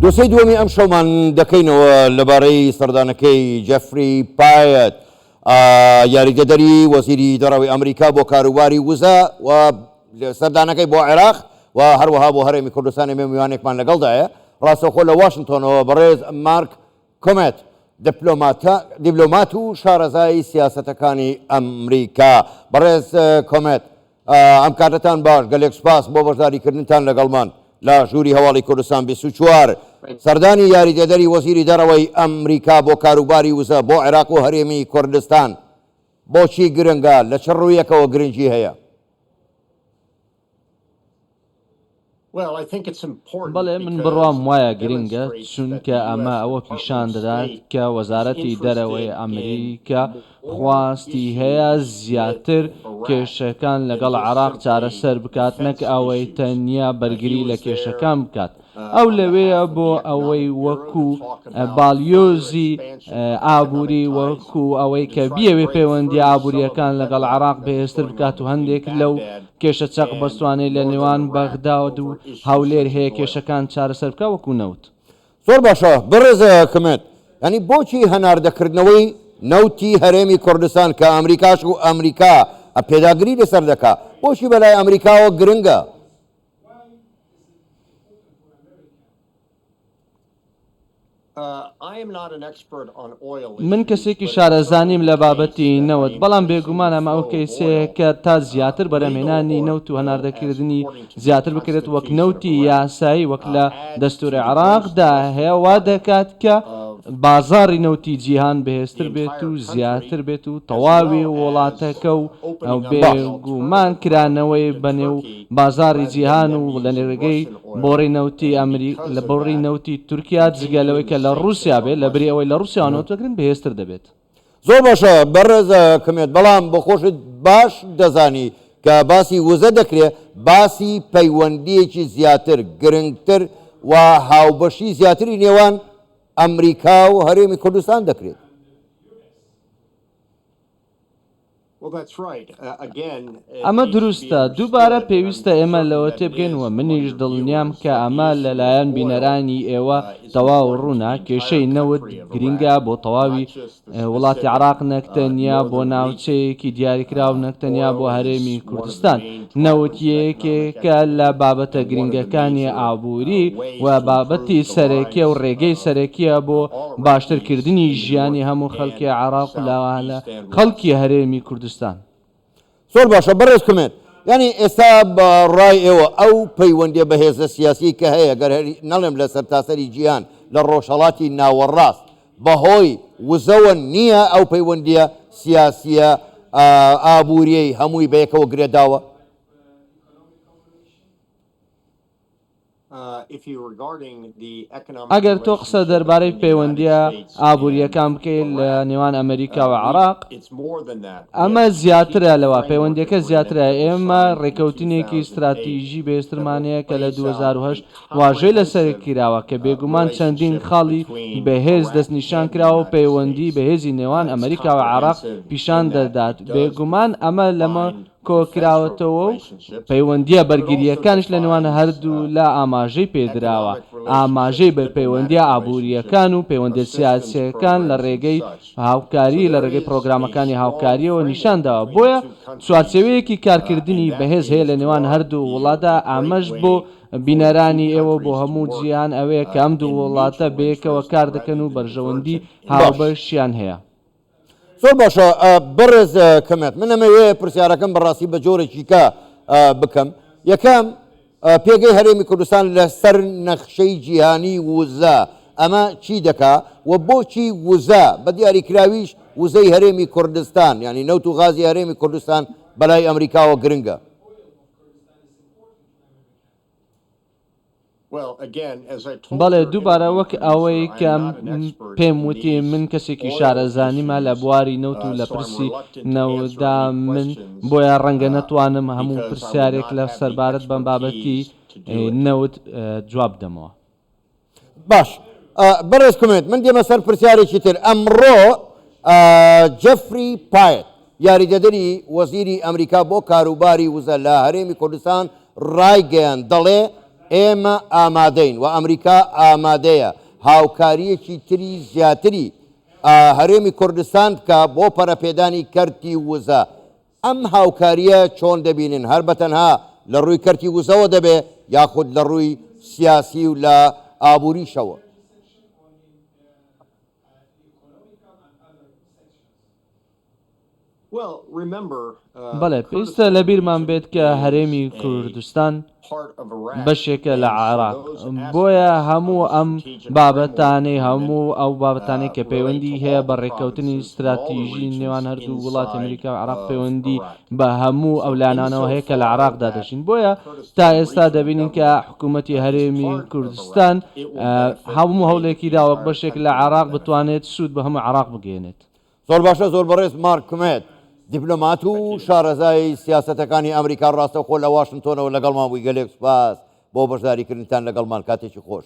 دۆسێی دووەمی ئەمشەومان دەکەینەوە لەبارەی سەردانەکەی جەفری پایەت، یاریدەدەری وەزیری دەرەوەی ئەمریکا بۆ کاروباری وزە و سەردانەکەی بۆ عێراق و هەروەها بۆ هەرێمی کوردستان. ئێمە میوانێکمان لەگەڵدایە ڕاستەوخۆ لە واشنتۆنەوە، بەڕێز مارک کۆمێت، دیبلۆمات و شارەزای سیاسەتەکانی ئەمریکا. بەڕێز کۆمێت، ئەم کاتەتان باش، گەلێک سوپاس بۆ بەشداریکردنتان لەگەڵمان لە ژووری هەواڵی کوردستان 24. سەردانی یاریدەدەری وەزیری دەرەوەی ئەمریکا بۆ کاروباری وزە بۆ عێراق و هەرێمی کوردستان بۆچی گرنگە، لە چ ڕوویەکەوە گرنگی هەیە؟ بەڵێ من بڕوام وایە گرنگە، چونکە ئەمە ئەوە پیشان دەدات کە وەزارەتی دەرەوەی ئەمریکا خواستی هەیە زیاتر کێشەکان لەگەڵ عێراق چارەسەر بکات نەک ئەوەی تەنیا بەرگری لە کێشەکان بکات. ئەو لەوێیە بۆ ئەوەی وەکو باڵیۆزی ئابووری، وەکو ئەوەی کە بیەوێ پەیوەندییە ئابوورییەکان لەگەڵ عێراق بەهێزتر بکات و هەندێک لەو کێشە چەقبەستوانەی لە نێوان بەغداد و هەولێر هەیە کێشەکان چارەسەر بکات وەکو نەوت. زۆر باشە بەڕێز کمێت، یانی بۆچی هەناردەکردنەوەی نەوتی هەرێمی کوردستان کە ئەمریکاش و ئەمریکا پێداگری لەسەر دەکا، بۆچی بەلای ئەمریکاوە گرنگە؟ من کەسێکی شارەزا نیم لە بابەتی نەوت، بەڵام بێگومان ئەمە ئەو کەیسەیە کە تا زیاتر بەرهەمهێنانی نەوت و هەناردەکردنی زیاتر بکرێت وەک نەوتی یاسایی وەک لە دەستوری عێراقدا هەیە وا دەکات کە بازاڕی نەوتی جیهان بەهێزتر بێت و زیاتر بێت و تەواوی وڵاتەکە و بێگومان کرانەوەی بەنێو بازاڕی جیهان و لە رێگەی بۆڕی نەوتی ئەمری لە بۆڕی نەوتی تورکیا جگە لەوەی کە لە ڕووسیا بێت لە بری ئەوەی لە ڕووسیاوە نەوت بکرن بەهێزتر دەبێت. زۆر باشە بەڕێز کمێت، بەڵام بۆ خۆشت باش دەزانی کە باسی وزە دەکرێ باسی پەیوەندییەکی زیاتر، گرنگتر و هاوبەشی زیاتری نێوان ئەمریکا و هەرێمی کوردستان دەکرێت. ئەمە دروستە، دووبارە پێویستە ئێمە لەوە تێبگەین و منیش دڵنیام کە ئەمە لەلایەن بینەرانی ئێوە تەواو ڕوونە، کێشەی نەوت گرینگە بۆ تەواوی وڵاتی عێراق نەک تەنیا بۆ ناوچەیەکی دیاریکراو، نەک تەنیا بۆ هەرێمی کوردستان. نەوت یەکێکە لە بابەتە گرینگەکانی ئابووری و بابەتی سەرەکیە و ڕێگەی سەرەکیە بۆ باشترکردنی ژیانی هەموو خەڵکی عێراق و لەوانە خەڵکی هەرێمی کوردستان. زۆر باشە بەڕێز کمێت، یانی ئێستا بە ڕای ئێوە ئەو پەیوەندیە بەهێزە سیاسیەی کە هەیە گەر نەڵێم لە سەرتاسەری جیهان لە ڕۆژهەڵاتی ناوەڕاست بەهۆی وزەوە نییە ئەو پەیوەندیە سیاسیە ئابووریەی هەمووی بەیەکەوە گرێداوە؟ ئەگەر تۆ قسە دەربارەی پەیوەندییە ئابوورییەکان بکەیت لە نێوان ئەمریکا و عێراق، ئەمە زیاترە لەوە، پەیوەندییەکە زیاترە، ئێمە ڕێککەوتنێکی ستراتیژی بەهێزترمان هەیە کە لە 2008 واژۆی لەسەر کراوە، کە بێگومان چەندین خاڵی بەهێز دەستنیشان کراوە و پەیوەندی بەهێزی نێوان ئەمریکا و عێراق پیشان دەدات، بێگومان ئەمە لەمە کۆکراوەتەوە و پەیوەندییە بەرگرییەکانیش لە نێوان هەردوولا ئاماژەی پێدراوە، ئاماژەی بە پەیوەندییە ئابوورییەکان و پەیوەندییە سیاسییەکان لە ڕێگەی هاوکاری لە ڕێگەی پڕۆگرامەکانی هاوکارییەوە نیشان داوە، بۆیە چوارچێوەیەکی کارکردنی بەهێز هەیە لە نێوان هەردوو وڵاتدا، ئەمەش بۆ بینەرانی ئێوە و بۆ هەموو جیهان ئەوەیە کە ئەم دوو وڵاتە بەیەکەوە کاردەکەن و بەرژەوەندی هاوبەشیان هەیە. زۆر باشە بەڕێز کەمێت من ئەمەوێ پرسیارەکەم بەڕاستی بە جۆرێکی کە بکەم یەکەم پێگەی هەرێمی کوردستان لەسەر نەخشەی جیهانی وزە ئەمە چی دەکا و بۆچی وزە بە دیاریکراویش وزەی هەرێمی کوردستان یعنی نەوت و غازی هەرێمی کوردستان بەلای ئەمریکاوە گرنگە؟ بەڵێ دووبارە وەک ئەوەی کە پێم وتی من کەسێکی شارەزا نیمە لە بواری نەوت و لە پرسی نەوتدا من بۆیە ڕەنگە نەتوانم هەموو پرسیارێک لە سەربارەت بەم بابەتی نەوت جواب بدەمەوە. باش بەڕێز کومێنت من دێمە سەر پرسیارێکی تر ئەمڕۆ جەفری پایت یاریدەدەری وەزیری ئەمریکا بۆ کاروباری وزە لە هەرێمی کوردستان ڕایگەیاند دەڵێ ئێمە ئامادەین و ئەمریکا ئامادەیە هاوکارییەکی تری زیاتری هەرێمی کوردستان بکا بۆ پەرەپێدانی کەرتی وزە، ئەم هاوکارییە چۆن دەبینن هەر بەتەنها لە ڕووی کەرتی وزەوە دەبێ یاخود لە ڕووی سیاسی و لە ئابووریشەوە؟ بەڵێ، پێویستە لەبیرمان بێت کە هەرێمی کوردستان بەشێکە لە عێراق، بۆیە هەموو ئەم بابەتانەی هەموو ئەو بابەتانەی کە پەیوەندی هەیە بە ڕێککەوتنی ستراتیژی نێوان هەردوو وڵاتی ئەمریکا و عێراق پەیوەندی بە هەموو ئەو لایەنانەوە هەیە کە لە عێراقدا دەژین، بۆیە تا ئێستا دەبینین کە حکوومەتی هەرێمی کوردستان هەموو هەوڵێکی دا وەک بەشێک لە عێراق بتوانێت سوود بە هەموو عێراق بگەیەنێت. زۆر باشە زۆر بەڕێز مارک کومێت دیپلۆمات و شارەزای سیاسەتەکانی ئەمریکا ڕاستەوخۆ لە واشنتۆنەوە لەگەڵمان بووی گەلێک سوپاس بۆ بەشداریکردنتان لەگەڵمان کاتێکی خۆش.